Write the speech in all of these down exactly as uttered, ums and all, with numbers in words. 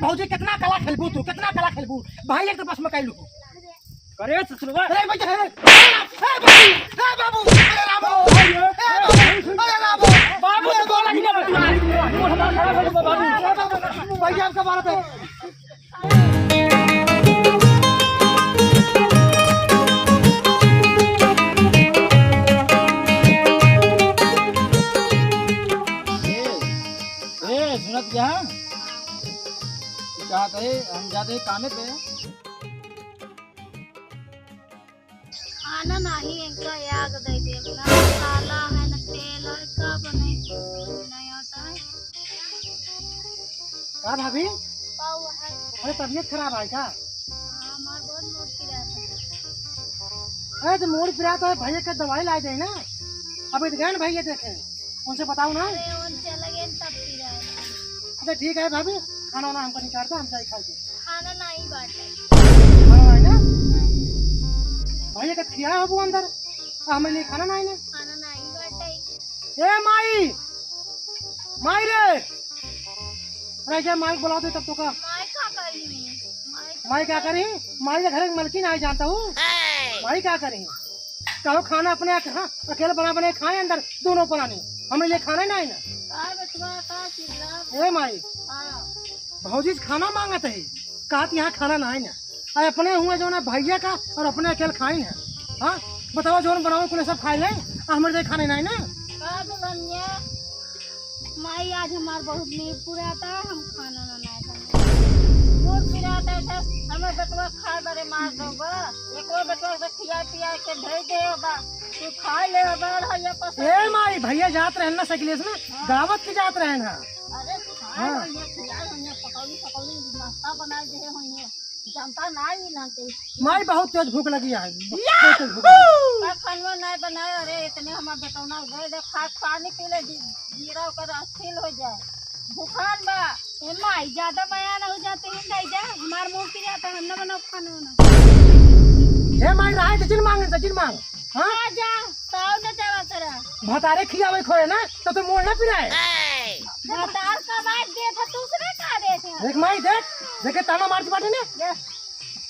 भौजी, कितना कला खेलबू तू, कितना कला खेलबू? भाई, एक तो बस में कह लू। अरे ससुरवा। अरे भैया, अरे, अरे बाबू, अरे बाबू, अरे रामो, अरे बाबू, अरे रामो। बाबू तो बोला ही ना। भैया, आपका मारत है। ए, ए, सुनत क्या? चाहत है, हम जाते हैं कामे पे। खाना नाही, इनका आग दे दे। ना मसाला है, ना तेल है, का बने? नहीं आता है। का भाभी? का हुआ है? अरे, तबीयत खराब है का? हाँ, हमार बहुत मूड पिरात है। अरे, तो मूड पिरात है, भैया का दवाई ला दे ना। अभी तो गए ना भैया देखे, उनसे बताओ ना। अरे, उन चले गए तब पिरात है। अच्छा, ठीक है भाभी, खाना वाना हमको निकाल दो, हम जाए खा के। खाना नाही बाटे। खाना नाही ना? भैया का खिया हबू अंदर, आ, हमरे लिए खाना नाही ना? खाना नाही बाटे। ए माई, माई रे, अरे जा माई बुला दे तब तो का। माई का करी? माई का करी? माई के घर में मलकिन आई जानता हूँ। माई का करी? कहो खाना अपने अक-, हाँ, अकेले बना बना खाए अंदर दोनों परानी। हमरे लिए खाना ही नाही ना। का बचवा, का चिल्ला? ए माई। हाँ। भौजी से खाना मांगत है, कहत यहाँ खाना नाही ना। अरे अपने हुए जो ना भैया का और अपने अकेले खाई ना। हाँ, बताओ जोन बनाओ कुल सब खाई ले, आ हमरे लिए खाना ही नाही ना। का दुल्हनिया? माई, आज हमार बहुत मूड पिरात है, हम खाना ना, ना खाए। मूड पिरात है, तो हमें बेटवा खाए बरे मार दोगा। एको बेटवा से खिया पिया के भेज दे होगा, तू खा ले होगा, और भैया पसंद। ए माई, भैया जात रहन ना साइकिल से ना, हाँ। दावत के जात रहन हा। अरे, खाए हाँ। भैया, खिया भैया, पकौड़ी, पकौड़ी, नाश्ता बनाए दे होइए। जनता नाही मिलते। माई, बहुत तेज भूख लगी है, बहुत तेज भूख लगी। का खानवा नाही बनाए? अरे, इतने हमार बेटौना गए दे, खा, पानी पी ले, जी-, जीरा ओकर अस्थिर हो जाए, भूखान बा। ए माई, ज्यादा बयान हो जाते हैं, नहीं जा, हमार मुंह की जाता, हम ना बनाओ खाना वाना। ए माई, रहे तो जिन मांगे, तो जिन मांग। हाँ? जा, जा, ताव न जावा करा। भतारे खियावे खोए ना, तो तू मोड़ ना पिराए। भतार का बात दे था, दूसरे का दे था। देख माई, देख, देखे ताना मारत बाटे ने। ये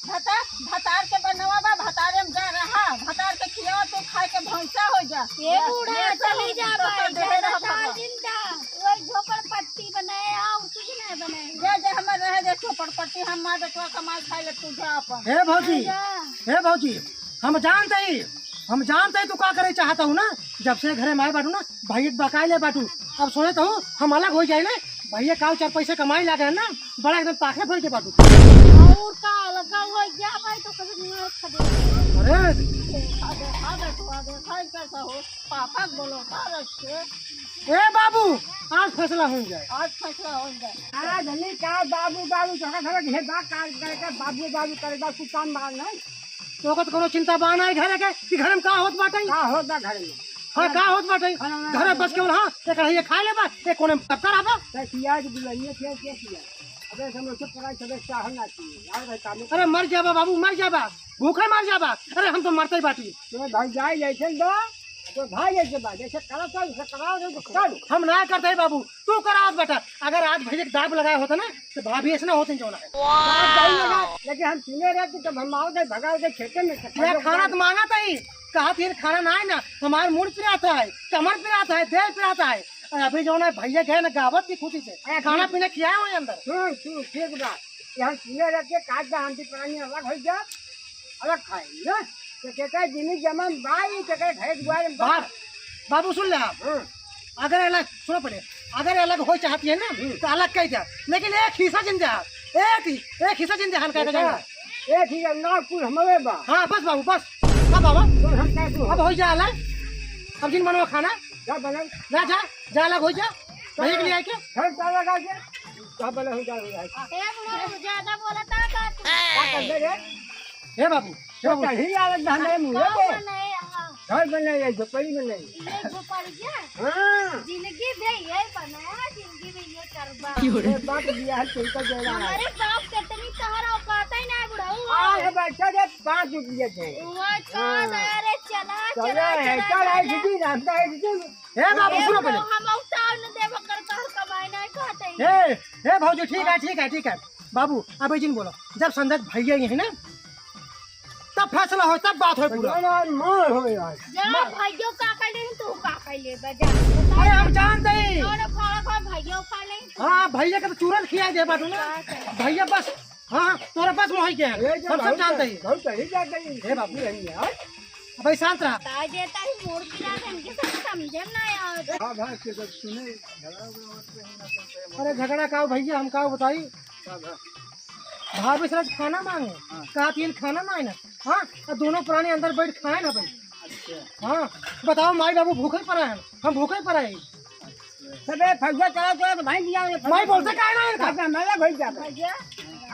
भतार, भतार के बनवा बा, भतारे में जा रहा, भतार के खियावा, तू खाए के भैंसा हो जा। ये बूढ़ा, ये चली जा तो भाई, दे जा रहा भतार भगवान। जिंदा, वही झोपड़पट्टी बनाए, और कुछ नहीं बनाए। जा, जा, हमर रहे दे झोपड़पट्टी, हम मार बेटवा कमाई खाए ले, तू जा अपन। हे भौजी, जा। हे भौजी, हम जानत ही, हम जानत ही तू का करे चाहत हूँ ना। जब से घरे में आए बाटू ना, भैया के बकाए ले बाटू। अब सोचत हूँ हम अलग हो जाए ना, भैया काल चार पैसे कमाई लागे है ना, बड़ा एकदम ताके भर के बाटू। और का अलग हो गया भाई, तो कभी नहीं खदे। अरे देखा, देखा, देखा, देखा, कैसा हो, पापा बोलो, का रखे? ए बाबू, आज फैसला हो जाए। आज फैसला हो जाए। आज हमें का बाबू, बाबू, चौका खड़ा है, बा, का करे का बाबू, बाबू करे बा, कुछ काम बात नहीं। तो ओकर तो कोनो चिंता बा ना घरे के, कि घर में का होत बाटे? का होत बा घर में? हाँ, का होत बाटे? खाना ना घर में बस केवल, हाँ, एक कढ़ैया खा लेबा, एक कोने में टक्कर आबा। तो किया कि दुल्हनिया किया, किया, किया। अबे हम लोग चुप कराए, सबे चाह ना चाहिए। यार भाई, काम अरे मर जाबा बाबू, मर जाबा, भूखे मर जाबा। अरे हम तो मरते ही बाटी। तो भाई जाए जैसे दो, तो भाई जैसे बा, जैसे करा तो, जैसे कराओ, जैसे करो। हम ना करते ही बाबू, तू करावत बेटा। अगर आज भैया के दाब लगाए होता ना, तो भाभी ऐसे ना होते जौन है। बात सही है ना, लेकिन हम सुने रहे कि जब हम आओ थे, भगाओ थे खेते में से, या खाना तो मांगा था ही, कहा फिर खाना ना है ना, हमार मूड पिरात है, कमर पिरात है, देह पिरात है। और अभी जौन है भैया गए ना गावत की खुशी से, अरे खाना पीना खियाए हो अंदर। सुन, सुन, ठीक बा, कि हम सुने रहे कि काट दा आंटी प्राणी अलग हो जा, अलग खाए ना, तो कहता है जिनी जमन बाई, कहता है घर दुआर में बाहर। बाबू सुन ले आप, हाँ। अगर अलग, सुनो पहले, अगर अलग हो चाहती है ना, हम्म। तो अलग कह दिया, लेकिन एक हिस्सा जिन दिया, एक ही, एक हिस्सा जिन दिया, हल्का का बेटा, जाना। एक ही ना, कुल हमारे बा। हाँ, बस बाबू, बस। हाँ बाबा, तो हम क्या तू? अब हो जा अलग, अब जिन मनवा खाना, जा बना। जा, जा, जा अलग हो जा, वही के लिए आके। घर ताला लगा के, जा बना हो जा, हो जा। ए बुढ़ऊ, ज्यादा बोलता का तू? का कर दे रे? हे बाबू, तो कहीं आलस बा हमारे मुँह पे। नहीं, हाँ। घर बनाए, झोपड़ी बनाए। ये झोपड़िया? हाँ। जिंदगी भर ये बनाया, जिंदगी भर ये करबा। ये बात बियाह चलता जा रहा है। हमारे बाप के इतनी तहर औकात ही ना बुढ़ऊ। आ, ये बच्चा के पाँच रुपये थे। वो चल, हाँ। अरे चला, चला चला, है, चला, चला है, चला। दीदी, रास्ता है, दीदी। हे बाबू, ए सुनो बुढ़ऊ, पहले। हम औकात न देबो कर तहर कमाई नहीं खाते। हे, हे भौजी, ठीक है, ठीक है, ठीक है। बाबू, अबे जिन बोलो, जब संजय भैया ही है ना, तब फैसला हो, तब बात हो पूरा। भगवान, मार हो यार। जा, मार। भैया का कह ले, तू का कह ले, बजा। अरे, हम जानते ही। और खड़ा खड़ा भैया का ले। हाँ, भैया का तो चूरन खिया दे बाटू ना। बात है। भैया बस, हाँ, हाँ, तोरा बस मोही के हैं। ये जो हम सब बहुत जानते ही। बहुत सही जानते ही। हे बाबू। नहीं यार। अबे शांत रहा। ताई देता ही मूड़ पिरा दे, हमके सब समझे ना यार। हाँ, भाई, के सब सुने, झगड़ा उगड़ा मत करो ना, तुम तो अरे, झगड़ा का भैया, हम का बताई? का भा? भाभी से आज खाना मांगे, हाँ। कहा कि खाना ना है ना, हाँ, और दोनों प्राणी अंदर बैठ खाए ना भाई। अच्छा। हाँ, बताओ माई बाबू भूखे पड़ा है, हम भूखे पड़ा है। अच्छा। सबे फौजा चला चला तो भाई दिया रे। माई बोलते काहे ना इनका? काका मेला भाई जाता। भैया,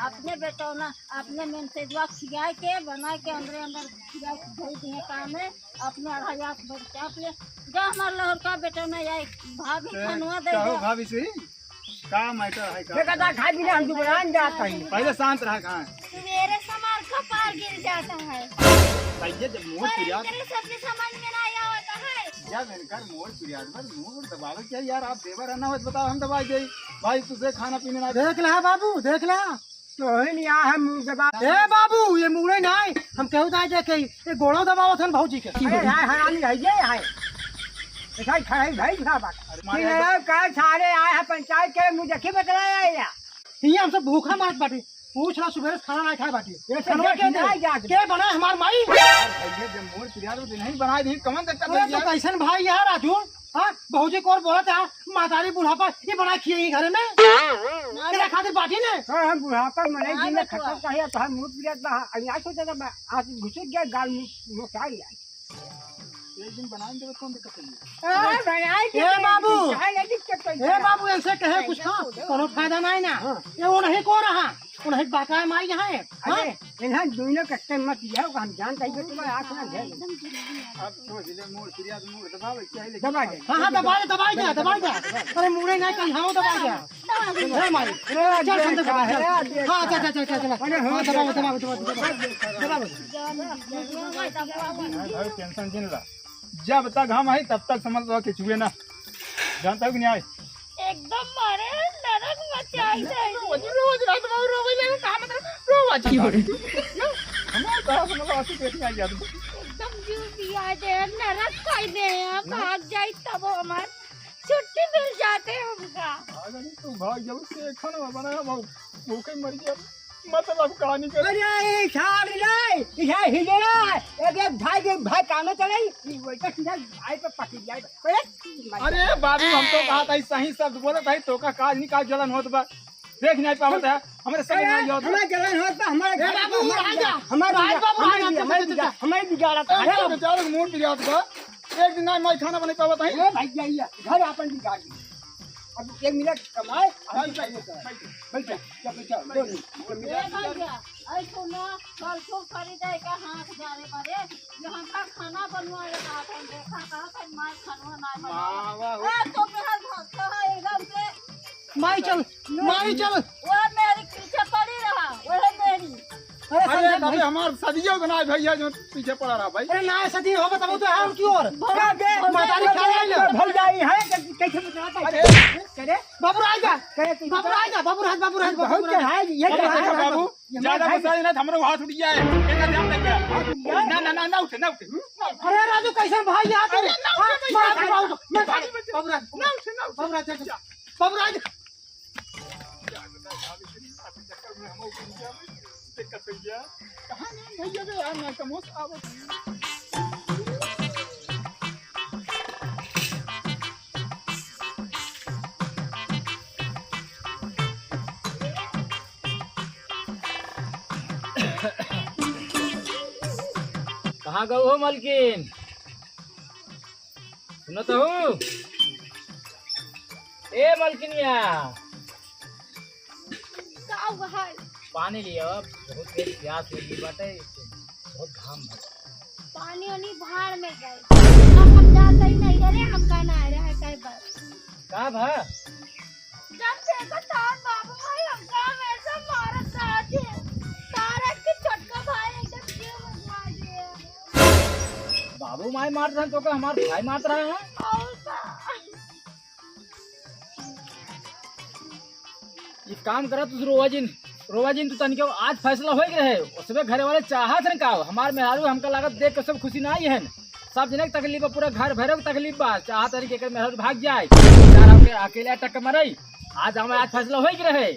अपने बेटौना, अपने मेन से जुआ खियाए के, बनाए के, अंदरे अंदर खियाए के भेज दिए काम में, अपने अढ़ाई आठ बजे चाप ले, जा हमार लहर का बेटौना आए, भाभी ए, खनवा दे कहो दे। भाभी से, का मैटर है, का देखा था, खाई पीने हम दुकान जाता ही। पहले शांत रहा, कहाँ है? मेरे सामान का पार गिर जाता है। भैया, जब मूड़ पर पिरात इनकरे सबके समझ में ना आवत है। जब इनकर मूड़ पिरात बा, मूड़ दबावे क्या यार, आप देवर है ना, बताओ, हम दबाई जाई। भाई, तुझे खाना पीने ना देख ला बाबू, देख ला। तो ही नहीं आ, हम दबा ए बाबू, ये मूड़े ना है, हम कहू दा जाके, ये गोड़ो दबावत हन भौजी के। अरे यार, हरामी है ये है। ऐसा ही खड़ा ही भाई खड़ा बात। अरे, कि मारे यार, का सारे आए हैं पंचायत के, मुझे देखी बतलाया है यार। ये हम सब भूखा मरत बाटी। पूछ ला, सुबह से खाना नहीं खाए बाटी। ये सब खाना देख के नहीं दे? जात। के बनाए हमार माई? यार भैया, जब मूड़ पिरात बा तो नहीं बनाए दी, कौन दिक्कत अरे है तो यार? कैसन भाई यार राजू? हाँ, भौजी को और बोला था, मातारी बुढ़ापा, ये बना खिए ही घरे में। तेरा खातिर बाटी ने? हाँ, हम बुढ़ापा में नहीं, हाँ, दिन में बेटवा। खत्म चाहिए, तो हम मूड़ पिरात बा, हाँ, यहाँ सोचा था, मैं आज घुस गया गाल में, वो क्या लिया? एक दिन बनाएंगे, तो कौन दिक्कत है? हाँ, बनाए के ए बाबू। चाहे नहीं दिक्कत कोई ए बाबू, ऐसे कहे कुछ ना, कोनो फायदा नहीं ना। हाँ। ये वो नहीं को रहा, वो नहीं बाका है माई यहाँ है। हाँ? अरे, इन्हें दोनों कट्टे मत जाओ, हम जानते हैं कि तुम्हारे आँख में है। अब समझ ले, मूड़ पिरात, मूड़ दबावे, क्या है, लेकिन दबा दे। हाँ, हाँ, दबा दे, दबा दे, दबा दे। अरे, मूड़े नहीं, कहीं हाँ, दबा दे। हे माई, अरे, चल, चल, चल, चल। हाँ, चल, चल, चल, चल, चल। अरे, हाँ, हाँ, दबाओ, दबाओ, दबाओ, दबाओ, दबाओ। भाई, भाई, टेंशन जिन ला। जब तक हम आई, तब तक समझ लो कि छुए ना। जानता हो कि नहीं आई? एकदम मारे नरक मचाई दे। रोज, रोज रात में रोवे ले, का मतलब? रोवा जी। हमारे तो समझ लो, आंसू देख नहीं आई यार। एकदम जीव पिया दे, नरक खाई दे, भाग जाई तब हमार छुट्टी मिल जाते हमका। भाग नहीं, तू भाग जब से खाना बनाया, वो भूखे मर गया। मतलब कहानी कर। अरे, ये छाड़ रे, ये हिजड़ा, एक, एक भाई, एक भाई कामे चलाई, ये वैसा सीधा भाई पे पकड़ जाए। अरे, अरे बाबू, हम तो कहा था, सही शब्द बोला था, तो का काज नहीं काज जलन होत बा। देख नहीं पावत है, हमारे समझ अरे, नहीं आवत। हमारे जलन होत बा, हमारे ए घर बाबू, हमारे आ जा। हमारे आ जा, बाबू, आ जा, हमारे जा, हमारे जा, जा। हमारे बिगाड़ा था। अरे, बेचारे के मूड़ पिरात बा। एक दिन ना मैं खाना बना पावत है। ए भाई, जाइए, घर अपन बिगाड़ दिए। अब एक मिनट कमाए, अभी बैठ, बैठ, बैठ, बैठ, बैठ, बैठ, बैठ। ए भैया, ऐ सुनो, परसों खरीदे का हाथ जा रे बरे, जो हमका खाना बनवाए का हाथ हम देखा, कहा था, "माय खाना ना बनवा।" वाह, वाह, वाह। ए, तो मेरा भक्त है एकदम से। माई चल, माई चल। वो मेरी पीछे पड़ी रहा, वही मेरी। अरे अरे, संजय भाई। हमार सदियों के ना भैया जो पीछे पड़ा रहा भाई। अरे ना सदी हो, बताओ तो हम क्यों और? भौजाई, मतारी खा ले लो। भौजाई है, कैसे, कैसे बतलाता है? अरे। करे? बाबू राज जा। करे तू बाबू राज जा, बाबू राज, बाबू राज, बाबू बहुत राज। चढ़ाई, ये अरे चढ़ाई देखो है। बाबू, ये ज्यादा मार गुस्सा है ना, हमरो हाथ उठ गया है। एकर ध्यान रखिए। हाथ उठ गया है? ना, ना, ना, ना उठे, ना उठे। अरे राजू, कैसे भाई यहाँ पे? अरे ना उठे, हाँ, भाई, मार दे बाबू, मार दे। बाबू राज, ना उठे, ना उठे। बाबू राज, जा, जा। बाबू राज। चक्कर में हम उठ गया, दिक्कत हो गया। कहाँ गए भैया के यार, ना कमोस आवत। कहाँ गऊ हो मलकिन? सुनत हूँ? ए मलकिनिया। का हुआ है? पानी लिया, बहुत तेज प्यास लगी बाटे, बहुत घाम है। पानी ओनी भाड़ में गए। अब हम जाते ही नहीं, अरे हम कहना आ रहा है कई बार। का भा? जब देखो तार बाबू भाई हमका हमेशा मारत रहत है। तार के छोटका भाई एकदम जीव उठवा दिए। बाबू माई मारत रहे तो का हमार भाई मारत रहा है? और का? एक काम करा, तू रोवा जिन, रोवा जिन, तू तनिको आज फैसला होइक रहे, उसमें घरे वाले चाहत हन का? हमार मेहरारू हमका लागत देख के सब खुशी नाहीं हन। सब जने के तकलीफ बा, पूरा घर भरे के तकलीफ बा। चाहत हन कि एकर मेहरारू भाग जाए, बेचारा हमके अकेले अटक के मरई। आज हमें आज फैसला होइक रहे।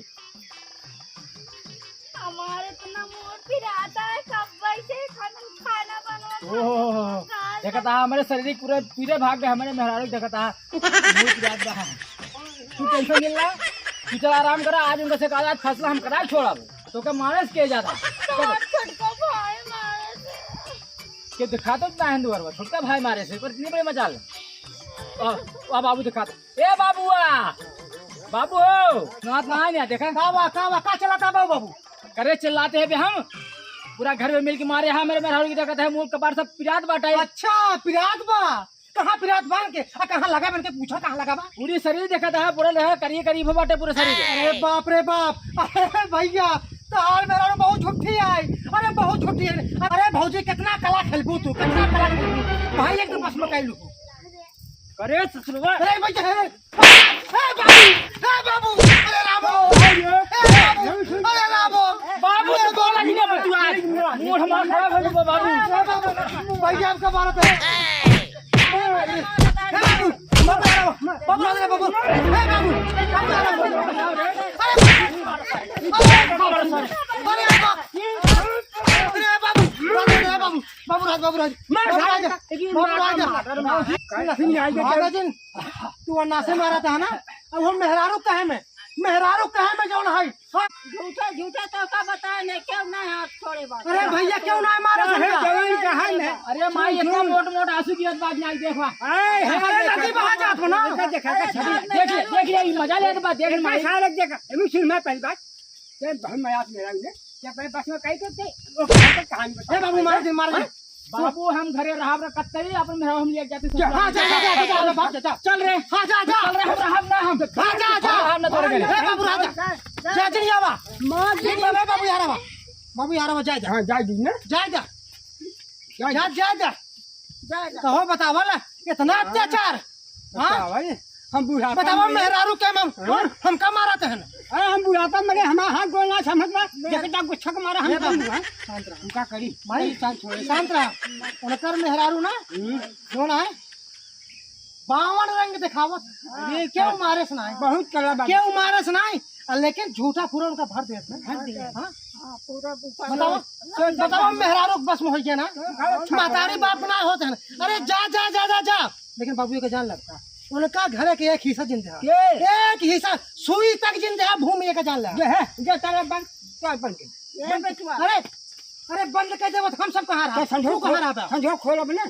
हमारे इतना मूड पिरात है, कब से खाना, खाना बनवा, ओहो, खाना देखत हा, हमारे शरीर पूरा पीरे भाग गए, हमारे मेहरारू देखत हा, मूड पिरात बा। तू टेंशन जिन ला, तू चल आराम करा, आज उनका से कहा, आज फैसला हम करा छोड़ब, तोके मारे से के जाता। छोटका भाई मारे से। के दिखा तो ना हिंदू छोटका भाई मारे से, पर इतनी बड़ी मजाल। आ, आ बाबू दिखा तो। ए बाबुआ, बाबू हो, सुनात ना है, देखा? का बा, का बा, का चलाता बा बाबू? करे चिल्लाते हैं बे हम, पूरा घर में मिल के मारे हैं, मेरे मेहरारू की देखत है, मुंह कपार सब पिरात बाटे। अच्छा, पिरात बा? कहाँ पिरात बा इनके? आ, कहाँ लगा बा इनके? पूछा कहाँ लगा बा? पूरी शरीर देखत है, पूरा लगा करिए करीब हो बाटे पूरा शरीर। अरे बाप रे बाप, अरे भैया, तार मेहरारू बहुत झूठी है, अरे बहुत झूठी है। अरे भौजी, कितना कला खेलबू तू, कितना कला खेलबू? भाई, एक तो बस में कह लू। अरे ससुरवा। अरे भैया, अरे, ए बाबू, ए बाबू, अरे रामो, ए बाबू, अरे रामो, बाबू तो बोला ही ना तू आज। मूड हमारा खराब हो गया बाबू। ए बाबू, भैया आपका मारत है। ए बाबू, बाबू आ रहा, बाबू आ रहा, बाबू। ए बाबू, बाबू आ रहा, बाबू। अरे बाबू, अरे बाबू, अरे बाबू, बाबू राज, बाबू राज। मार बाबू राज, बाबू राज। मार। महाराजन, तू अन्ना से मारा था ना? अब हम मेहरारू कहे में, मेहरारू कहे में जौन है। हाँ। झूठे, झूठे तो का बताए ने, क्यों ना हाथ छोड़े बात। अरे भैया, क्यों ना मारा था? जवान कहा ने? अरे माई, इतना मोट मोट आंसू की बात नहीं देखा। अरे, अरे, देखा, नदी बहा जात हो ना? देखा, देखा, देखा। देख ले, देख ले, ये मजा ले बात, देख ले माई। सारा देखा, एनु सुन मैं पहली बात। ये बहुत मजाक मेरा उन्हें। जब मैं बस में कही तो दे, वो कहानी बता। ए बाबू, मार दे, मार दे। बाबू, हम घरे रहब रे कत्ते ही, अपन मेहरारू हम ले जाते जा, हाँ, जा, जा, जा, जा, जा, जा, जा। चल रे। हाँ, जा, जा। चल रे, हम रहब ना हम। हाँ, जा, जा। हम ना तोरे घरे। ए बाबू, राजा। जा, जा, जा, बाबा। मार दे। जा, बाबू, यार, बाबा। बाबू, यार, बाबा, जा, जा। हाँ, जा, जी ना। जा, जा। जा, जा। जा, जा, जा। कहो, बतावा ला, इतना अत्याचार। हाँ? बतावा ये, हम बुढ़ापा बतावा, में मेहरारू के हम, हाँ? हमका मारत हन। अरे, हम बुढ़ापा में, हमारा हाथ गोड़ ना समझ में, देखता गुच्छा के मारा हम ए बाबू, करूँगा। शांत रहा। हम का करी? भाई, शांत हो। शांत रहा। उनकर मेहरारू ना, हम्म। कौन है? बावन रंग दिखावत। अरे, क्यों का-, मारे से नाई? बहुत कला बात। क्यों मारे से नाई? आ, लेकिन झूठा पूरा उनका भर देत ना। भर देत। हाँ? हाँ, पूरा ऊपर बताओ, से बताओ, मेहरारू के बस में होई गया ना? हाँ। मतारी बाप ना होत है ना। अरे, जा, जा, जा, जा, जा। लेकिन बाबू, ये का जान लगा? उनका घर के एक हिस्सा जिन देहा। के? एक हिस्सा, सुई तक जिन देहा, भूमि ये का जान लगा। ये है, ये ताला बंद, ताला बंद कर। ए बेटुआ। अरे, अरे, बंद कर देबो तो हम सब कहाँ रहा? तो संझो तू कहाँ खोल, रहा था? संझो खोलब ना,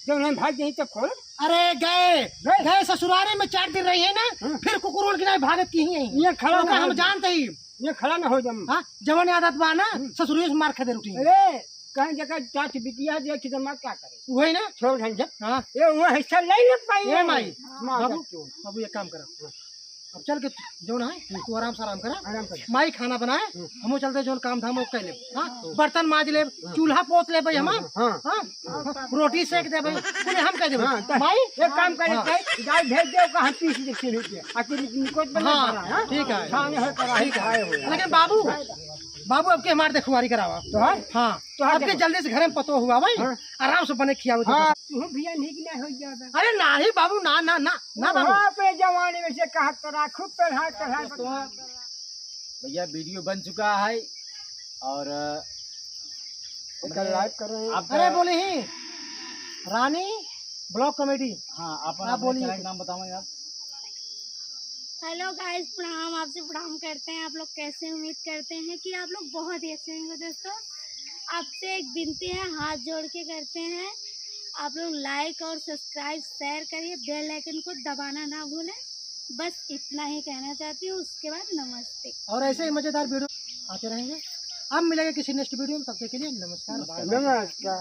जब हम भाग जाई तब खोलब। अरे गए, गए? गए ससुरारी में चार दिन रही है ना, हाँ। फिर कुकुर उड़ के नहीं भागत की ही है। ये खड़ा उनका ना हम हो जानते ही। ये खड़ा ना हो जाम। हाँ, जवन आदत बा ना, हम्म। ससुरारी से मार खा दे उठी। अरे, कहीं जगह चाच बिटिया दे कि तो मार क्या करे? वही ना? छोड़ झंझट। हाँ। ये वो हिस्सा ले ले पाई ए है। माई, मार बाबू, दे तू। बाबू एक काम करा। अब चल के जौन है, तू आराम से आराम करा। आराम कर। माई खाना बनाए, हम्म। हमहू चलते जौन काम धाम वो कर लेब। हाँ? हाँ। बर्तन माज लेब, हाँ। चूल्हा पोत लेब भाई हम। हाँ, हाँ। हाँ? हाँ। रोटी सेक देब, कुल हम कर देब। हाँ, तो माई? एक काम करे, हाँ। भाई, दाल भेज दे, ओका हम पीस दे, पीस दे। आ तू निकोट बना हाँ, करा, हाँ? ठीक है। खाने हो करा, ठीक है। खाए हो। लेकिन बाबू, बाबू, अब के हमार देखवारी करावा। तो है? हाँ। तो है, अब के देखो। जल्दी से घर में पतो हुआ भाई, हाँ। आराम से बने खियावे तो हाँ। बस। तू भैया नीक ना हो जाता। अरे नाही बाबू, ना, ना, ना, ना बाबू। हाँ, पे जवानी में से कहा तो राखू, पेढ़ा, पेढ़ा। दोस्तों, भैया वीडियो बन चुका है और, अ, एकर मतलब लाइव कर रहे हैं। आप अरे बोले ही, रानी ब्लॉग कॉमेडी। हाँ, आप आप अपने बोलिए। चैनल का नाम बताओ यार। हेलो गाइस, प्रणाम, आपसे प्रणाम करते हैं। आप लोग कैसे हैं? उम्मीद करते हैं कि आप लोग बहुत ही अच्छे होंगे दोस्तों। आपसे एक विनती है, हाथ जोड़ के करते हैं, आप लोग लाइक और सब्सक्राइब, शेयर करिए, बेल आइकन को दबाना ना भूलें। बस इतना ही कहना चाहती हूँ, उसके बाद नमस्ते। और ऐसे ही मजेदार वीडियो आते रहेंगे। अब मिलेंगे किसी नेक्स्ट वीडियो में, तब तक के लिए नमस्कार, बाय बाय। नमस्कार।